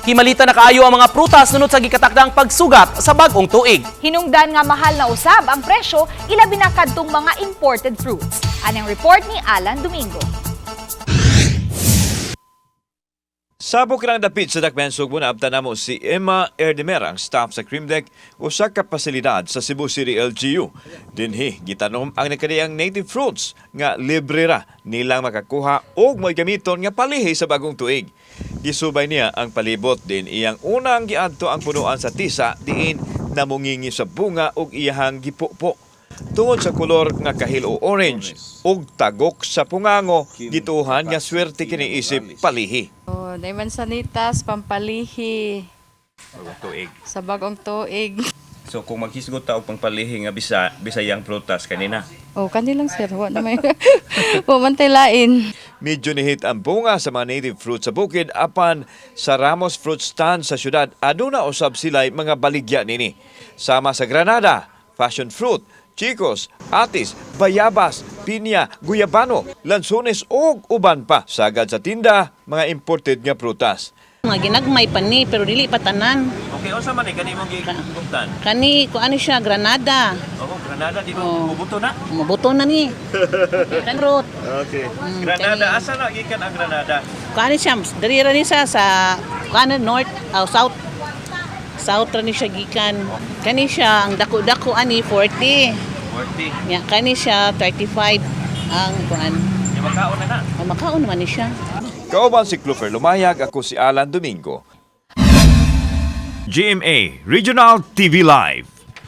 Himalita na kaayo ang mga prutas sunod sa gikatakdang pagsugat sa bagong tuig. Hinungdan nga mahal na usab ang presyo, ilabi na kadtong mga imported fruits. Anang report ni Alan Domingo. Sabok lang dapit sa Dakbayan Sugbo, naabtan namo si Emma Erdemer, ang staff sa Crimdec, usa ka pasilidad sa Cebu City LGU. Dinhi gitanom ang nagkadiang native fruits nga libre ra nilang makakuha og may gamiton nga palihi sa bagong tuig. Gisubay niya ang palibot din iyang unang giadto ang punuan sa tisa diin namungingi sa bunga og iyahang gipupo. Tungod sa kolor nga kahil o orange ug tagok sa pungango, gituhan nga swerte kini isip palihi. Oh, day mansanitas, pampalihi Bagong tuig. Sa bagong tuig. So kung maghisgot ta og pangpalihi nga bisayang prutas kanina. Oh, kani lang, sir, wa na may wa man tay lain. Medyo nihit ang bunga sa mga native fruit sa bukid apan sa Ramos Fruit Stand sa syudad aduna usab sila'y mga baligya nini. Sama sa granada, passion fruit, chicos, atis, bayabas, pinya, guyabano, lansones ug uban pa. Sagad sa tinda, mga imported nga prutas. Mga ginagmay pa ni pero dili pa tanan. Okay, unsa man ni kani mong gigugtan? Kani ko ano siya, granada. Oo, granada di ba Oo. mubuto na? Mabuto na ni. Kanrot. Okay. Granada, asa na gikan ang granada? Ko ano siya, diri ra ni siya sa kuan north aw south. South ra ni siya gikan. Kani siya ang dako-dako ani 40. 40. Nya kani siya 35 ang kuan. Di makaon na na. Oh, makaon man ni siya. Kauban si Clover Lumayag, ako si Alan Domingo. GMA Regional TV Live.